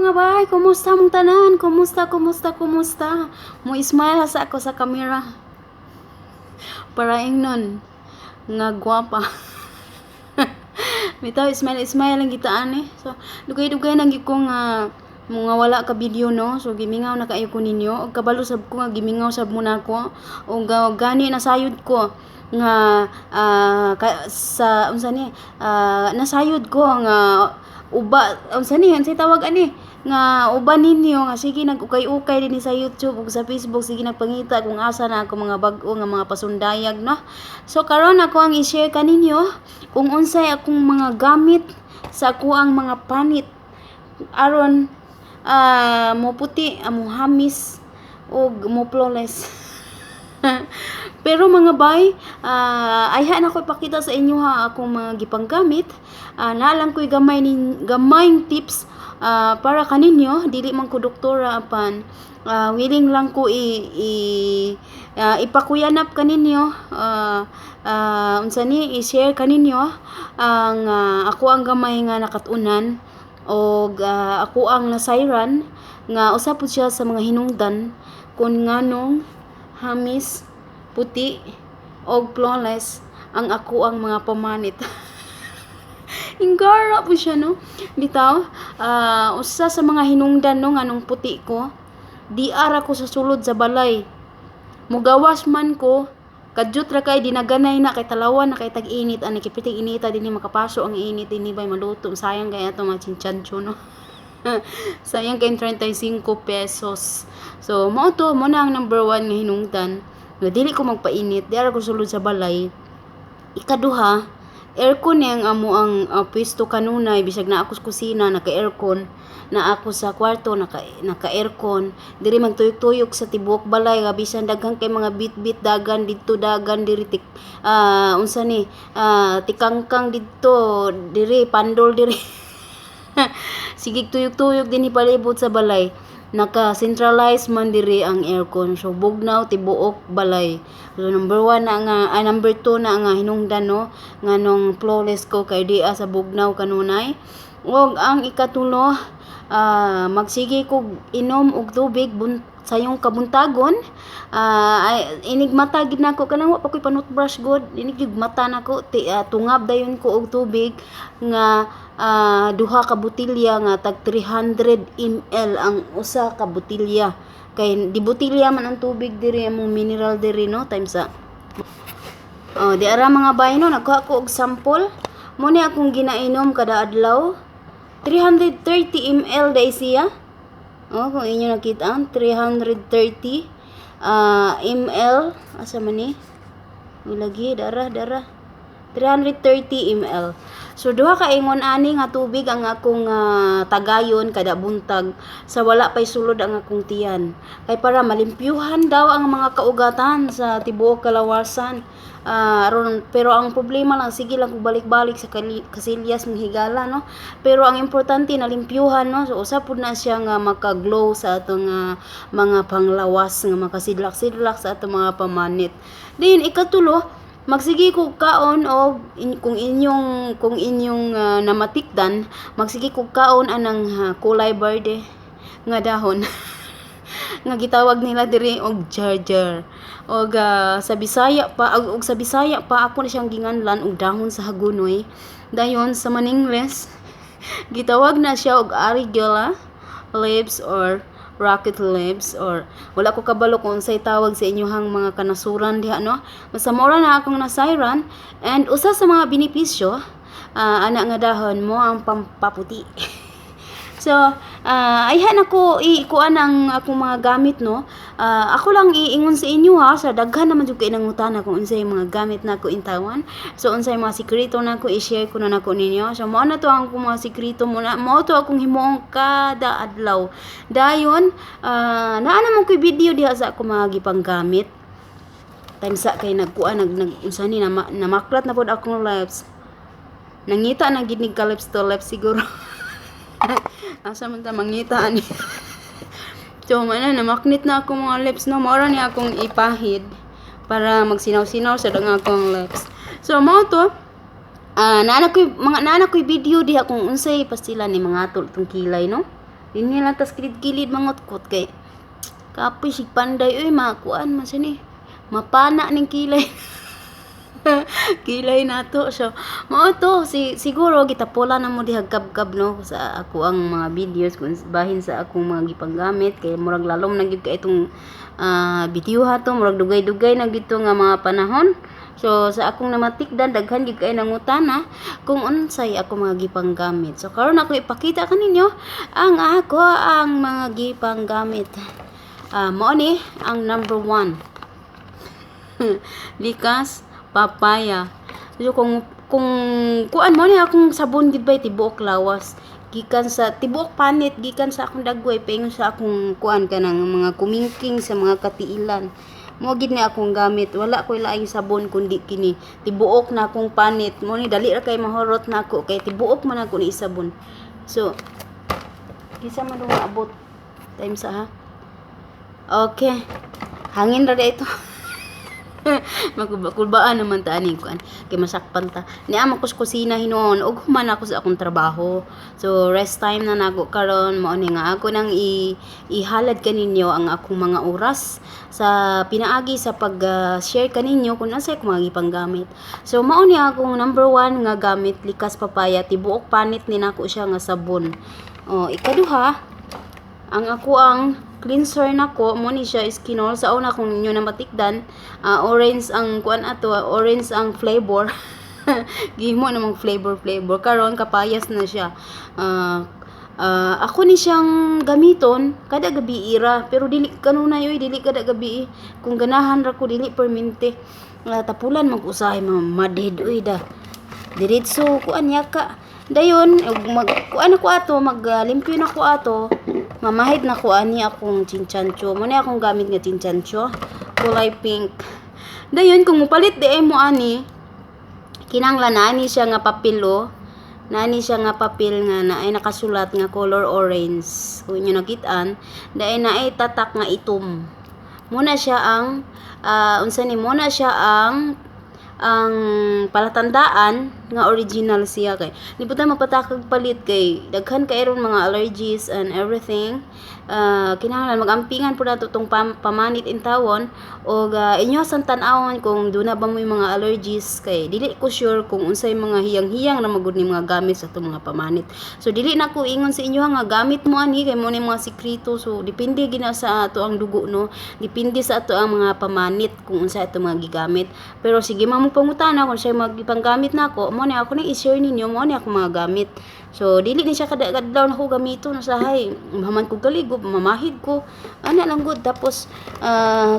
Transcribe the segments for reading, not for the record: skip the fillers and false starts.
Mga bay, kumusta mong tanan? Kumusta, kumusta, kumusta? Mo smile sa ako sa camera. Para ingnon nga gwapa. Bitaw, smile smile lang gitaan eh. So dugay-dugay nang gyud ko nga mga wala ka video, no. So gimingaw na kaayo ko ninyo. Og kabalo sab ko nga gimingaw sab mo nako. Og gani nasayod ko nga sa unsa ni, nasayod ko nga uba, unsa ni, unsay tawag ani, nga uban ninyo nga sige nag-ukay-ukay dinhi sa YouTube ug sa Facebook, sige nagpangita kung asa na ako mga bag-o nga mga pasundayag, no. So karon ako ang i-share kaninyo kung unsay akong mga gamit sa akuang mga panit aron moputi, mohamis ug mo flawless. Pero mga bay, ayha na ko ipakita sa inyo ha akong mga gipanggamit. Naa lang ko'y gamay nin gamayng tips para kaninyo, dili man ko doktora apan willing lang ko i, i ipakuyanap kaninyo, unsa ni, i-share kaninyo ang ako ang gamay nga nakat-unan og ako ang nasayran nga usa pud siya sa mga hinungdan kung nganong hamis, puti og flawless ang ako ang mga pamanit. Inggara po siya, no. Bitaw, usa sa mga hinungdan, no, nganong puti ko, di ara ko sa sulod sa balay. Mugawas man ko, kadyot ra kay dinaganay na kay talawan na kay tag-init ani kay piting inita dinhi, makapaso ang init dinhi bay, maluto, sayang kay ato mga chinchancho, no. Sayang kay 35 pesos. So mao to mo na ang number one nga hinungdan nga dili ko magpainit, di ara ko sulod sa balay. Ikaduha, aircon ni ang amo ang pwesto kanunay, bisag naa ako sa kusina naka-aircon, naa ako sa kwarto naka-aircon. Diri magtuyok-tuyok sa tibuok balay nga bisan daghan kay mga bitbit, dagan didto, dagan diri, tik unsa ni, tikangkang didto, diri pandol diri. Sige tuyok-tuyok dinhi palibot sa balay. Naka-centralize man diri ang aircon. So bugnaw tibuok balay. So number one na nga, number two na nga hinungdan, no, nganong flawless ko kay di sa bugnaw kanunay. Ug ang ikatulo, magsige kog inom og tubig sayong kabuntagon. Ay, inig mata gid nako kanang wa pa koy pa-toothbrush gud, inig gyud mata nako ti, tungab dayon ko og tubig nga duha ka botelya nga tag 300 ml ang usa ka botelya. Kay di botelya man ang tubig diri, among mineral diri, no, times sa. Oh, di ara mga bay, no, nagkuha ko og sample. Mo ni akong ginainom kada adlaw. 330 ml dai siya. Oh, kung inyo nakita, 330 ml. Asa man ni? Lagi dara dara. 330 ml. So duha ka ingon ani nga tubig ang akong tagayon kada buntag sa wala pay sulod ang akong tiyan. Kay para malimpyuhan daw ang mga kaugatan sa tibuok kalawasan. Aron, pero ang problema lang, sige lang kung balik-balik sa kasilyas mong higala, no. Pero ang importante nalimpyuhan, no. So usa pud na siya nga maka-glow sa atong mga panglawas nga makasidlak-sidlak sa atong mga pamanit. Din ikatulo, magsige ko kaon og kung inyong namatikdan, magsige ko kaon anang kulay berde nga dahon nga gitawag nila diri og jarjar. Og sa Bisaya pa og sa Bisaya pa ako na siyang ginganlan og dahon sa hagunoy. Dayon sa Maningles gitawag na siya og arigela leaves or rocket leaves or wala ko kabalo kung unsay tawag sa inyohang mga kanasuran diha, no. Basta mao na akong nasayran and usa sa mga benepisyo ana nga dahon mo ang pampaputi. So, ayhan ako ikuan ang akong mga gamit, no. Ako lang iingon sa inyo ha, sa daghan naman jud kay nangutana kung unsay mga gamit nako intawan. So unsay mga sikreto nako, i-share ko na nako ninyo. So mao na to ang akong mga sikreto mo na, mao to akong himuon kada adlaw. Dayon, naa naman ko'y video diha sa akong mga gipanggamit. Time sa kay nagkuan nag, nag unsa ni, namaklat na pod akong lips. Nangita na gid ni ka lips to lips siguro. Asa man ta mangita ani? So mana namaknit na akong mga lips, no. Mao ra ni akong ipahid para magsinaw-sinaw sa ang akong lips. So mao to, naa na ko'y mga naa na ko'y video diha kung unsay pastila ni mga tol tong kilay, no. Dinhi lang tas kilid-kilid mangutkot kay kapoy sig panday oy, makuan man siya ni. Mapana ning kilay. Kilay nato. So, mao to si siguro gitapola na mo diha kab-kab no sa ako ang mga videos kung bahin sa akong mga gipanggamit kay murag lalom na gyud kay itong video ha to, murag dugay-dugay na gyud to nga mga panahon. So sa akong namatikdan, daghan gyud kay nangutana kung unsay ako mga gipanggamit. So karon ako ipakita kaninyo ang ako ang mga gipanggamit. Mao ni ang number one. Likas papaya. So kung kuan mo ni akong sabon gid bay tibuok lawas. Gikan sa tibuok panit, gikan sa akong dagway paingon sa akong kuan, kanang mga kumingking sa mga katiilan. Mo gid ni akong gamit. Wala koy laing sabon kundi kini. Tibuok na akong panit. Mo ni dali ra kay mahurot na ako kay tibuok man ako ni sabon. So kisa man dong abot time sa ha. Okay. Hangin ra ito. Magkulbaan naman ta ani kuan kay masakpan ta. Niama ko sa kusina hinuon ug human ako sa akong trabaho. So rest time na nako karon, mao ni nga ako nang ihalad kaninyo ang akong mga oras sa pinaagi sa pag-share kaninyo kung unsay akong mga gipanggamit. So mao ni akong number one nga gamit, likas papaya, tibuok panit ni nako siya nga sabon. Oh, ikaduha, ang ako ang cleanser nako mo ni siya Skinol. Sa una, kung ninyo na matikdan, orange ang kuan ato, orange ang flavor, gihimo namang flavor flavor. Karon kapayas na siya. Ako ni siyang gamiton kada gabi ira, pero dili kanunay oy, dili kada gabi. Kung ganahan ra ko, dili permente. Tapulan mag usahay mga madhead oy da, diretso kuan yaka dayon ug mag kuan ako ato, maglimpyo na ko ato, mamahid na ko ani akong chinchancho. Mo ni akong gamit nga chinchancho, kulay pink. Dayon kung mopalit di ay mo ani, kinahanglan naani siya nga papel o naani siya nga papel nga naay nakasulat nga color orange. Kung inyo nakitaan, dahil naay tatak nga itom. Muna siya ang unsa ni, muna siya ang palatandaan nga original siya, kay di po tayo magpatakag palit kay daghan kay ron mga allergies and everything. Kinahanglan magampingan po nato tong pamanit intawon og inyo sang tan-awon kung duna ba mo yung mga allergies, kay dili ko sure kung unsay mga hiyang-hiyang na magud ni mga gamit sa atong mga pamanit. So dili na ko ingon sa inyo nga gamit mo ani kay mo ni mga sekreto. So depende gina sa ato ang dugo no, depende sa ato ang mga pamanit kung unsa ato mga gigamit. Pero sige man mo pangutana kung siya magipanggamit nako, mo ni ako ni i-share ninyo, mo ni ako mga gamit. So dili ni siya kada adlaw na ko gamiton, usahay maman ko galigo, mamahid ko ana lang gud. Tapos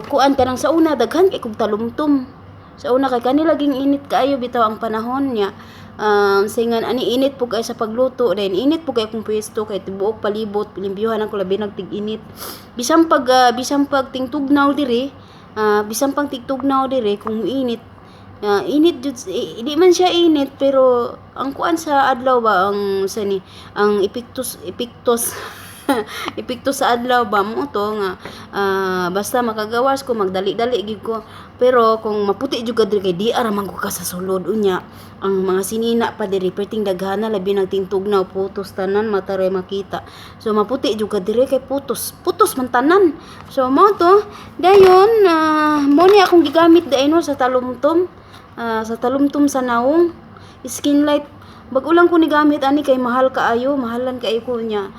kuan kanang sa una daghan kay kog talumtom sa una kay kani laging init kaayo bitaw ang panahon niya. Singan ani init po kay sa pagluto, then init po kay akong pwesto kay tibuok palibot limpyuhan ako, labi nagtig-init. Bisan pag tingtugnaw diri, bisan pang tigtugnaw diri kung init, init jud di man siya init, pero ang kuan sa adlaw ba, ang sa ni ang epektos epektos epekto sa adlaw ba mo to nga basta makagawas ko, magdali-dali gyud ko. Pero kung maputi jud ka diri kay di ara man ko ka sa sulod. Unya ang mga sinina pa diri perting daghana, labi nagtingtugnaw, putos tanan, mata ray makita. So maputi jud ka diri kay putos putos man tanan. So mao to. Dayon mo ni akong gigamit dayon no, sa talumtum sa nawong, Skin Light. Bag-o lang ko ni gamit ani kay mahal kaayo, mahalan kaayo ko niya.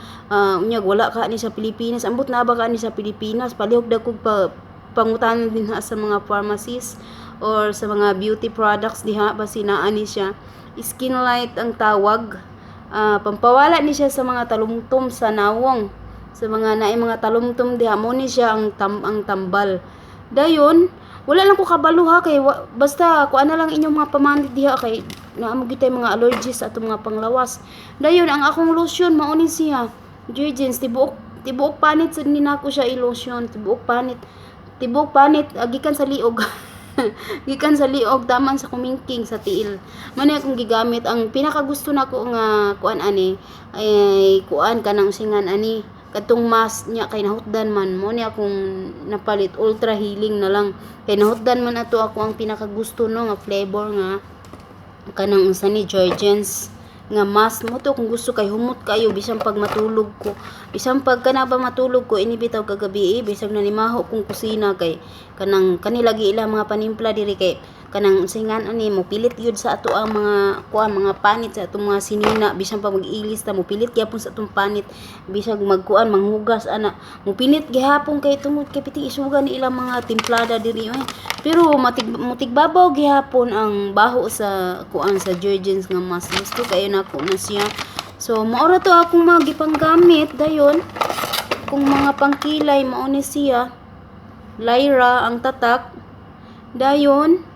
Unya wala ka ani sa Pilipinas. Ambot na ba ka ani sa Pilipinas? Palihog da kog pa pangutanan din ha sa mga pharmacies or sa mga beauty products diha basi naa ni siya. Skin Light ang tawag. Pampawala ni siya sa mga talumtum sa nawong. Sa mga naay mga talumtum diha, mo ni siya ang tambal. Dayon, wala lang ko kabalo ha kay basta kuan na lang inyong mga pamanit diha kay naa mo gitay mga allergies sa atong mga panglawas. Dayon ang akong lotion mao ni siya. Jergens, tibuok tibuok panit sad ni nako siya i-lotion, tibuok panit. Tibuok panit gikan sa liog. Gikan sa liog taman sa kumingking sa tiil. Man akong gigamit. Ang pinakagusto nako nga kuan ani ay kuan kanang singan ani katong mask niya kay nahutdan man, mo ni akong napalit, Ultra Healing na lang kay nahutdan man ato. Ako ang pinakagusto no nga flavor nga kanang unsa ni, Jergens. Nga mask mo to kung gusto kay humot kayo bisan pag matulog ko. Bisan pag kana ba matulog ko ini bitaw kagabi eh, bisag nanimaho kong kusina kay kanang kanila gi ilang mga panimpla diri kay kanang unsay ngan ani mo pilit gyud sa ato ang mga kuan, mga panit sa atong mga sinina. Bisan pa mag-ilis ta, mo pilit gyapon sa atong panit. Bisag magkuan, manghugas ana, mo pilit gihapon kay tungod kay piting isuga ni ilang mga timplada diri eh. Pero matig mutigbabaw gihapon ang baho sa kuan, sa Jergens nga mask. Gusto kayo nako na siya. So mao ra to akong mga gipanggamit. Dayon kung mga pangkilay, mao ni siya. Lyra ang tatak. Dayon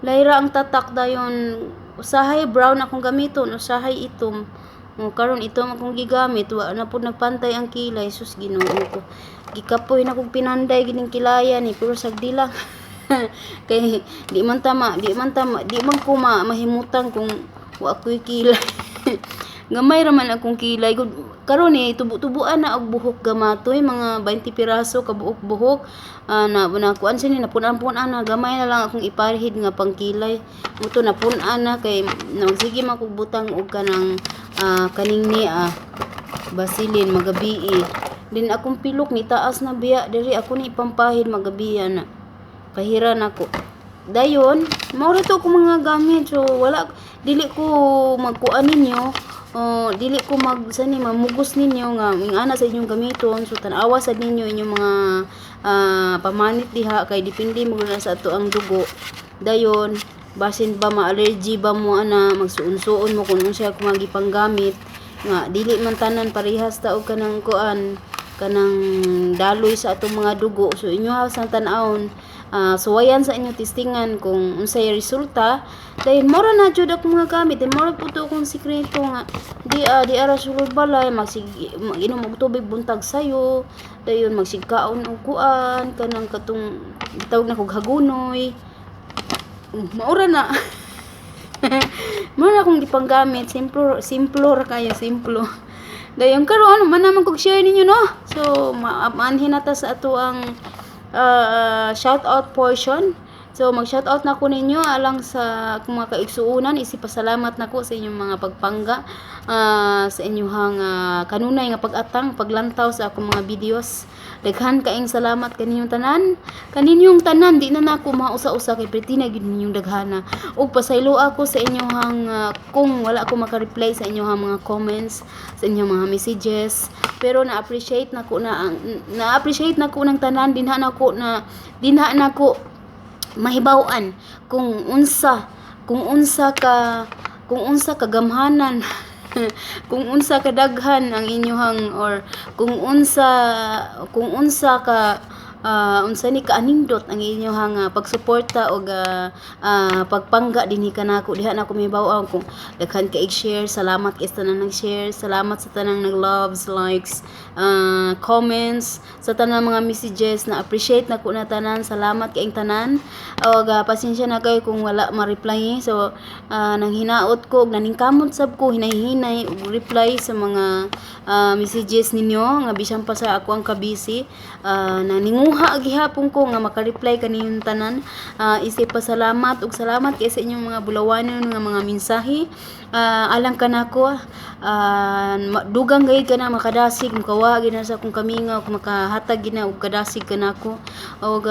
Lyra ang tatak. Dayon usahay brown akong gamiton, usahay itom. O, karon itom akong gigamit, wa na pud nagpantay ang kilay. Sus, Ginoo ko. Gikapoy na kog pinanday gining kilayan ni, pero sagdi lang. Kay di man ko mahimutang kung wa ko'y kilay. Gamay ra man akong kilay. Karon eh tubo-tubuan na og buhok gamatoy, mga 20 piraso ka buok buhok. Na na kuan sini, napun-an-pun-an na, gamay na lang akong iparhid nga pangkilay. Muto napun-an na kay sige man kog butang og kanang kaning ni basilin magabii. Din akong pilok ni taas na biya diri, ako ni ipampahid magabi na. Kahira nako. Dayon, mao ra to akong mga gamit. So wala, dili ko magkuan ninyo. Oh, dili ko mag sani mamugos ninyo nga ingana sa inyong gamiton. So tan-awa sad ninyo inyong mga pamanit diha kay depende mo na sa ato ang dugo. Dayon, basin ba ma-allergy ba mo ana, magsuon-suon mo kung unsa akong mga gipanggamit nga dili man tanan parehas ta og kanang kuan, kanang daloy sa atong mga dugo. So inyo ha sa tan-awon, suwayan sa inyo testingan kung unsay resulta. Dayon mora na jud akong mga gamit. Dayon mora pud to akong sikreto nga di ara sulod balay, magsig mag-inom og tubig buntag sayo. Dayon magsigkaon og kuan, kanang katong gitawag na kog hagunoy. Maura na. Mao na akong gipanggamit, simplo simplo ra kayo, simplo. Dayon karon man naman kog share ninyo, no. So maanhin na ta sa ato ang shout out portion. So mag shout out na ko ninyo alang sa akong mga kaigsuonan. Isip pasalamat nako sa inyong mga pagpangga, sa inyong kanunay nga pag-atang, paglantaw sa akong mga videos. Daghan kaayong salamat kaninyong tanan. Kaninyong tanan, di na nako mausa-usa kay pretty na gyud ninyong daghana. Ug pasaylo ako sa inyong kung wala ako maka-reply sa inyong mga comments, sa inyong mga messages. Pero na-appreciate nako na ang na-appreciate nako ng tanan. Dinha nako mahibaw-an kung unsa kagamhanan, kung unsa kadaghan ang inyuhang or kung unsa ka unsa ni kaanindot ang inyuhang pagsuporta og pagpangga dinhi kanako. Diha nako mahibaw-an kung daghan kay share. Salamat kay sa tanang nag-share, salamat sa tanang nag-loves, likes, comments, sa tanang mga messages. Na appreciate nako na tanan. Salamat kaayong tanan og pasensya na kayo kung wala ma-reply. So nang hinaot ko og naningkamot sab ko hinay-hinay og reply sa mga messages ninyo nga bisan pa sa ako ang kabisi, naninguha gihapon ko nga maka-reply kaninyong tanan. Isip pasalamat ug salamat kay sa inyong mga bulawanon nga mga mensahe alang kanako. Dugang gayud kana makadasig, makawa gid na sa akong kamingaw, kung makahatag gid na og kadasig kanako og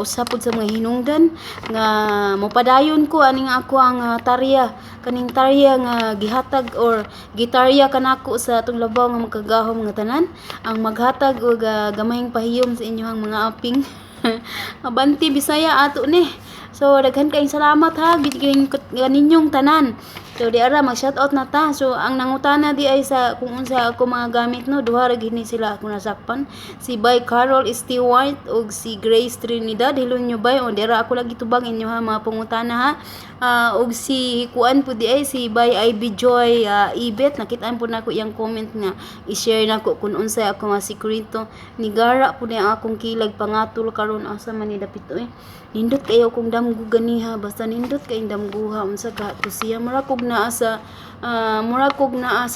usa pud sa mga hinungdan nga mopadayon ko ani nga ako ang tarya, kaning tarya nga gihatag or gitarya kanako sa atong labaw nga makagagahom nga tanan, ang maghatag og gamayng pahiyom sa inyong mga aping. Abanti Bisaya ato ni. So daghan kayong salamat ha kaninyong tanan. So di ara mag shout out na ta. So ang nangutana di ay sa kung unsa ako mga gamit, no, duha ra gini sila ako nasakpan. Si Bay Carol Stewart ug si Grace Trinidad. Hello nyo bay. O di ara ako lagi tubang inyo ha mga pangutana ha. Ug si kuan po di ay si Bay Ivy Joy Ibet, nakitaan po nako iyang comment nga i-share nako kung unsay ako mga sikreto. Nigara po niya akong kilag pangatol karon. Asa man ni dapit oy? Nindot kayo kung damgo ganiha, basta nindot kay damguha. Unsa ka to siya, mura kog naa sa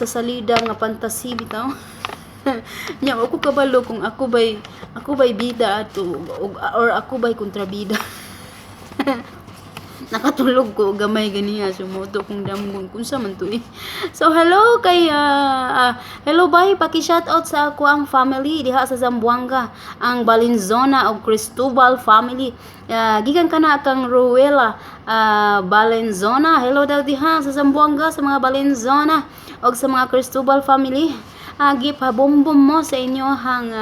salida nga fantasy bitaw nya. Ako kabalo kung ako bay bida ato or ako bay kontrabida. Nakatulog ko gamay ganiya, sumuto kong damgon kung sa man to eh. So hello kay hello bay, paki-shout out sa ako ang family diha sa Zamboanga, ang Balenzona og Cristobal family. Gikan kana kang Ruela Balenzona. Hello daw diha sa Zamboanga sa mga Balenzona og sa mga Cristobal family. Gipabombom mo sa inyohang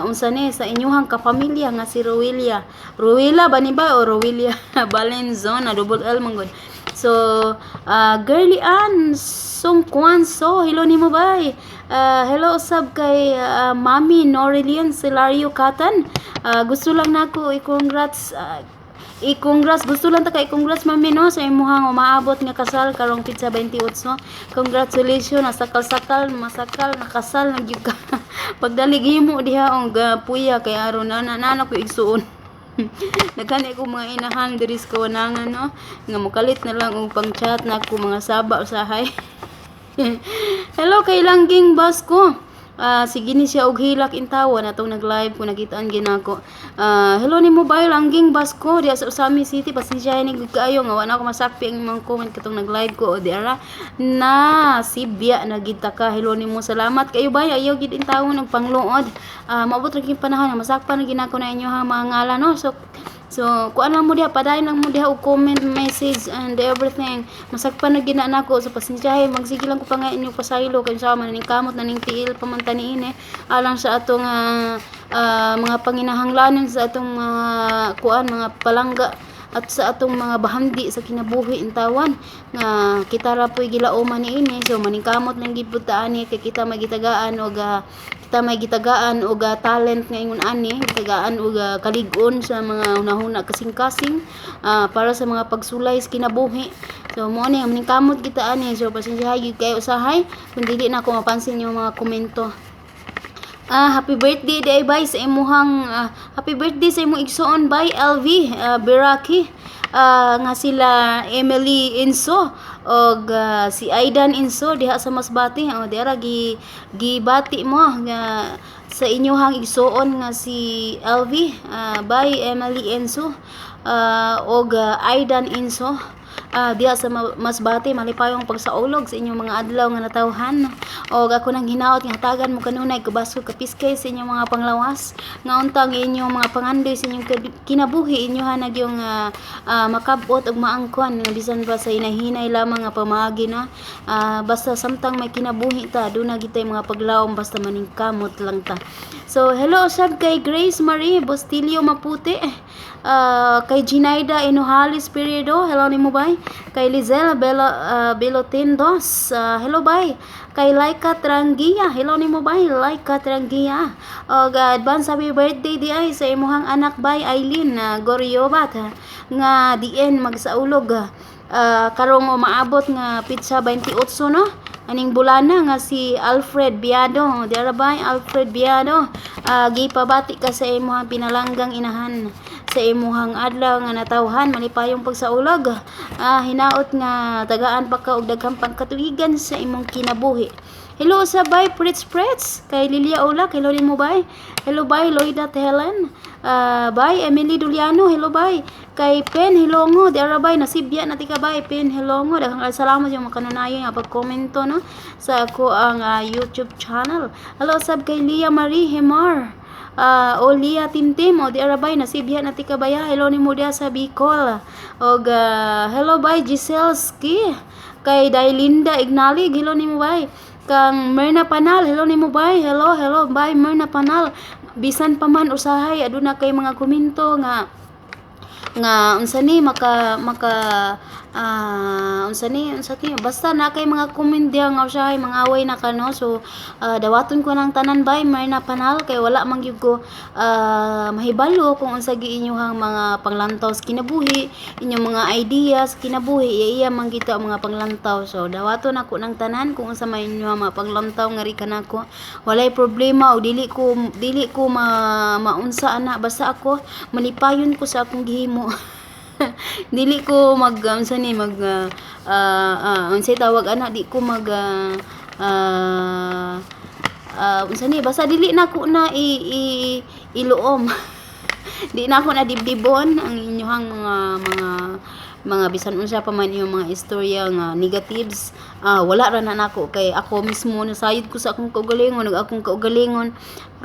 unsa ni sa inyuhang kapamilya nga si Ruelia. Ruela ba ni ba o Ruelia Balenzona, double L man gud. So, Girly Ann Sungkwanso, hello nimo bay. Hello usab kay Mami Norelian Celario Katan. Gusto lang nako i-congrats, gusto lang ta ka i-congrats, mami, no, sa imuhang umaabot nga kasal karong pitsa 28, no. Congratulations, nasakal-sakal, masakal, nakasal na gyud ka. Pagdali gihimo diha og puya kay aron na na ko igsuon. Daghan ko mga inahan diri sa kawanangan, no, nga mokalit na lang og pang chat na ako mga saba usahay. Hello kay Langging Basco. Sige ni siya og hilak intawa na tong nag-live ko, nakitaan ginako. Hello nimo bay, Langging Basco, diha sa Usami City. Pasensya ni gud kaayo nga wa na ako masakpi ang imong comment katong nag-live ko o di ara na sibya na gid ta ka. Hello nimo, salamat kayo bay, ayaw gid intawon og pangluod. Maabot ra gyud panahon nga masakpan na ginako na inyo ha mga ngalan, no. So, kuan lang mo diha, padayon lang mo diha og comment, message, and everything. Masakpan na gina nako. So, pasensyahe, magsige lang ko pa nga inyo pasaylo. Kaya sa man ning kamot na ning tiil pa man taniin eh. Alang sa atong mga panginahanglanon sa atong mga kuan, mga palangga at sa atong mga bahandi sa kinabuhi intawan nga kita ra po'y gilauman niini. So maningkamot lang gid pud ta ani kay kita may gitagaan og talent nga ingon ani, gitagaan og kalig-on sa mga hunahuna, kasing-kasing para sa mga pagsulay sa kinabuhi. So mo ni maningkamot kita ani. So pasensya gyud kayo usahay kung dili na ako mapansin yung mga komento. Happy birthday day bay sa imuhang happy birthday sa imong igsuon bay LV Biraki nga sila Emily Inso og si Aidan Inso diha sa Masbate. O diara gi gibati mo nga sa inyuhang igsuon nga si LV bay Emily Inso og Aidan Inso diha sa Masbate. Malipayong pagsaulog sa inyong mga adlaw nga natawhan og ako nang hinaot nga hatagan mo kanunay kabaskog, kapiskay sa inyong mga panglawas nga untang inyong mga pangandoy sa inyong kinabuhi inyo hanag yung makabot og maangkon nga bisan pa sa hinahinay lamang nga pamaagi, no. Basta samtang may kinabuhi ta, duna gitay mga paglawom, basta maningkamot lang ta. So hello usab kay Grace Marie Bostilio Maputi, kay Ginaida Enohalis Periodo, hello nimo bay. Kay Lizelle Belo, Belotindos, hello bay. Kay Laika Trangia, hello nimo bay, Laika Trangia. Og advance happy birthday di ay sa imuhang anak bay Eileen Goriobat nga diin magsaulog karong umaabot nga pitsa 28, no, aning bulana, nga si Alfred Biado. Diara bay Alfred Biado, gipabati ka sa imuhang pinalanggang inahan sa imuhang adlaw nga natawhan. Malipayong pagsaulog. Hinaot nga tagaan pa ka og daghang pangkatuigan sa imong kinabuhi. Hello sa bay Pritz Pritz, kay Lilia Olak, hello nimo bay. Hello bay Loida Helen, bay Emily Duliano, hello bay. Kay Pen Hilongo, di ara bay, nasibya na tika bay Pen Hilongo. Daghang salamat yung makanunayon nga pagkomento, no, sa ako ang YouTube channel. Hello sab kay Lia Marie Hemar. O Lia Timtim, o di arabay, nasibya na tika baya. Hello nimo diha sa Bicol. Og hello bay Giselle Ski. Kay Dailinda Ignalig, hello nimo bay. Kang Myrna Panal, hello nimo bay. Hello, hello bay Myrna Panal. Bisan pa man usahay aduna kay mga komento nga nga unsa ni maka maka unsa ni basta na kay mga comment diha nga usahay mga away na ka, no. So dawaton ko ng tanan bay Myrna Panal kay wala man gyud ko mahibalo kung unsa gyud inyong mga panglantaw sa kinabuhi, inyong mga ideas sa kinabuhi. Iya iya man kita ang mga panglantaw. So dawaton ako ng tanan kung unsa man inyong mga panglantaw nga ri kanako, walay problema o dili ko ma maunsa ana, basta ako malipayon ko sa akong gihimo. Dili ko mag unsa ni mag unsay tawag ana, di ko mag unsa ni, basta dili na ko na i, i iluom. Di na ako nadibdibon ang inyong mga bisan unsa pa man inyong mga istorya nga negatives. Wala ra na nako kay ako mismo nasayod ko sa akong kaugalingon ug akong kaugalingon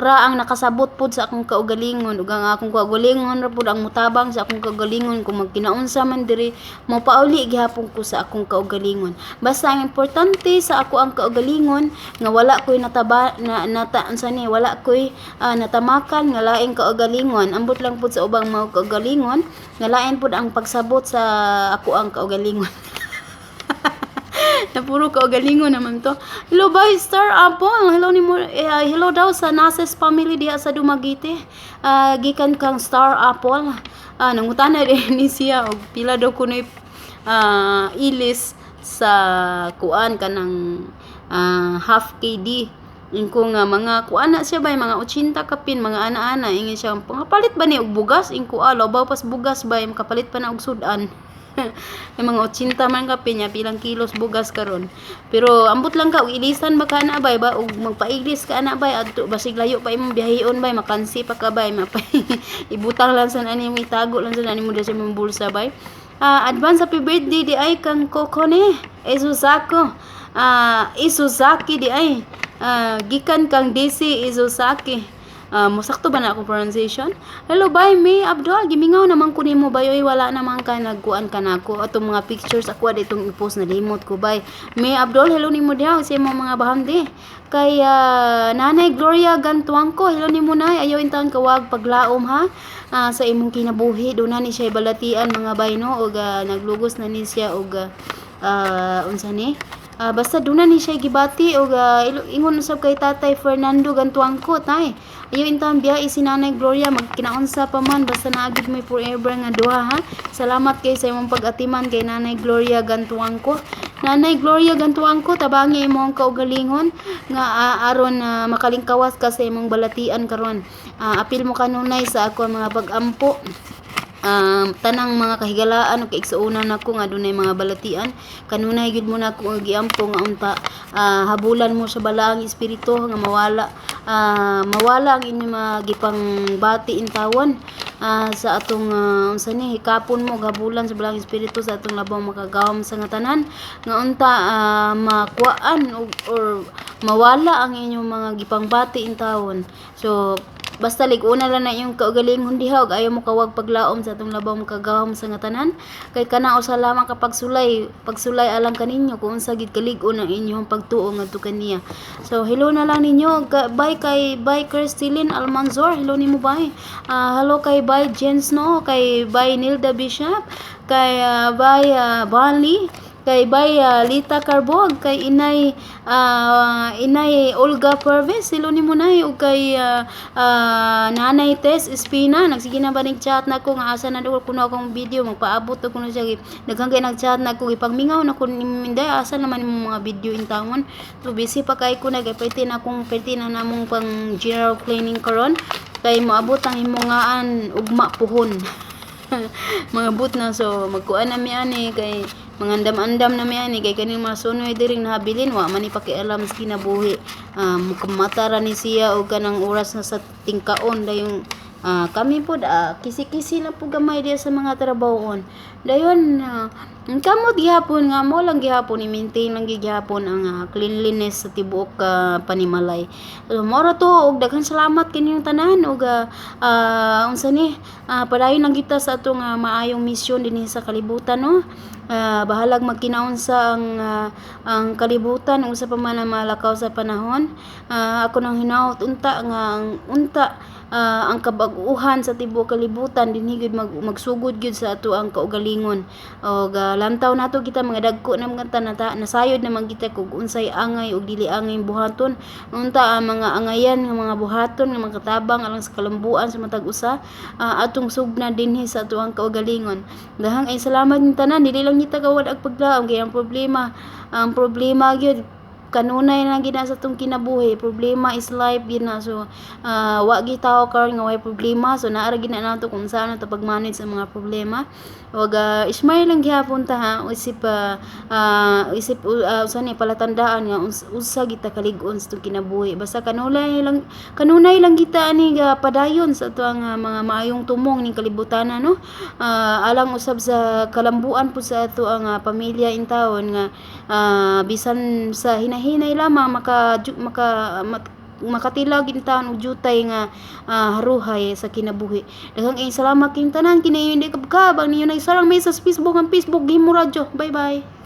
ra ang nakasabot pod sa akong kaugalingon ug ang akong kaugalingon ra pod ang mutabang sa akong kaugalingon. Kung magkinaunsa man diri, mopauli gihapon ko sa akong kaugalingon. Basta ang importante sa ako ang kaugalingon nga wala ko'y nataba na nata unsa ni, wala ko'y natamakan nga laing kaugalingon. Ambot lang pud sa ubang mga kaugalingon nga lain pud ang pagsabot sa ako ang kaugalingon. Na puro kaugalingon naman to. Hello, bye, Star Apple. Hello nimo eh, hello daw sa Nases family diha sa Dumaguete. Gikan kang Star Apple. Nangutana din ni siya og pila daw kunoy ilis sa kuan kanang half KD. Ingko nga mga kuan na siya bay, mga 80 kapin, mga ana-ana. Ingon siya, "Pangapalit ba ni og bugas?" Ingko, "Ah, labaw pas bugas bay, makapalit pa na og sudan." May mga 80 man kapin niya, pilang kilos bugas karon. Pero ambot lang ka og ilisan ba ka na bay ba, og magpailis ka ana bay adto, basig layo pa imong biyahion bay, makansi pa ka bay, mapay ibutang lang sa ani mo, itago lang sa ani mo sa imong bulsa bay. Advance happy birthday di ay kang Coco ni Izuzako. Izuzaki di ay. Gikan kang DC Izuzaki. Musakto ba na akong pronunciation? Hello, bye, May Abdul. Gimingaw naman ko nimo bay. Oy, wala naman ka nagkuan ka nako. Atong mga pictures ako ditong i-post, nalimot ko bay. May Abdul, hello nimo diha sa imong mga bahandi. Kay Nanay Gloria Gantuangco, hello nimo, Nay. Ayaw intawon kawag paglaom ha. Sa imong kinabuhi, doon na ni siya balatian, mga bay, no, og naglugos na ni siya og unsa ni? Basta doon na ni siya gibati og ingon usab kay Tatay Fernando Gantuangco, Tay. Ayaw intawon biya si Nanay Gloria, magkinaunsa pa man, basta naagid may forever nga duha ha. Salamat kay sa imong pag-atiman kay Nanay Gloria Gantuangco. Nanay Gloria Gantuangco, tabangi imong kaugalingon nga aron makalingkawas ka sa imong balatian karon. Apil mo kanunay sa ako mga pag-ampo. Tanang mga kahigalaan ug kaigsuonan nako nga dunay mga balatian, kanunay gyud mo nako nga giampo nga unta habulan mo sa balaang espiritu nga mawala ang inyong mga gipangbati intawon sa atong unsa ni, hikapon mo habulan sa balaang espiritu sa atong labaw makagawom sa nga tanan nga unta makuan or mawala ang inyong mga gipangbati intawon. So basta lig-una lang na iyong kaugalingon diha ug ayaw mo kawag paglaom sa atong labaw makagawom sa nga tanan, kay kana usa lamang ka pagsulay alang kaninyo kung unsa gid kalig-on ang inyong pagtuo ngadto kaniya. So hello na lang ninyo. Bye kay bye Christine Almanzor, hello nimo bye. Hello kay bye Jens, no, kay bye Nilda Bishop, kay bye Bali, kay bye Lita Carbog, kay Inay Olga Pervis, hello nimo, Nay, ug kay Nanay Tess Espina. Nagsige na ba chat na ko nga asa na daw kuno akong video, magpaabot og kuno siya. Daghan kay nag-chat na ko, ipagmingaw na ko inday, asa naman imong mga video intawon? So busy pa kay ko na kay pwede na akong pwede na namong pang general cleaning karon kay moabot ang imong ngaan ugma puhon, mga boot na. So magkuan na mi ani kay mga andam-andam na mi ani kay kaning mga sunoy diring nahabilin, wa man ni pakialam sa kinabuhi. Mukamata ra ni siya og kanang oras na sa tingkaon dayong kami pod kisi-kisi lang po gamay diya sa mga trabahoon dayon. Kamot gihapon nga mo lang gihapon i-maintain lang gihapon ang cleanliness sa tibuok panimalay. So mao to og daghan salamat kaninyong tanan og unsa ni, padayon lang kita sa atong maayong misyon dinhi sa kalibutan, no. Bahalag magkinaunsa ang kalibutan, unsa pa man ang malakaw sa panahon. Ako nang hinaot unta nga ang unta ang kabag-uhan sa tibuok kalibutan dinhi gyud magsugod gyud sa ato ang kaugalingon og lantaw nato kita mga dagko na mga tanata, nasayod naman kita kung unsay angay ug dili angay buhaton. Unta ang mga angayan nga mga buhaton nga makatabang alang sa kalambuan sa matag usa, atong sugna dinhi sa ato ang kaugalingon. Dahang ay salamat ning tanan. Dili lang kita gawad ang paglaom kay ang problema gyud Kanunay lang gina sa atong kinabuhi, problema is life gina. So wa gitaw karon nga way problema. So naa ra gina nato kung saan nato pag-manage sa mga problema. Ug smile lang gihapon ta ha, isip isip usa ni palatandaan nga usa kita kalig-on sa atong kinabuhi. Basta kanunay lang kita ani ga padayon sa atoang mga maayong tumong ning kalibutan, no? Alang usab sa kalambuan po sa atoang pamilya intawon nga bisan sa hinahinay lamang makatilaw intawon og jutay nga haruhay sa kinabuhi. Daghang kayong salamat kayong tanan kini hindi kabkab ang ninyo nagsarang may sa Facebook, ang Facebook Gimo Radyo. Bye bye.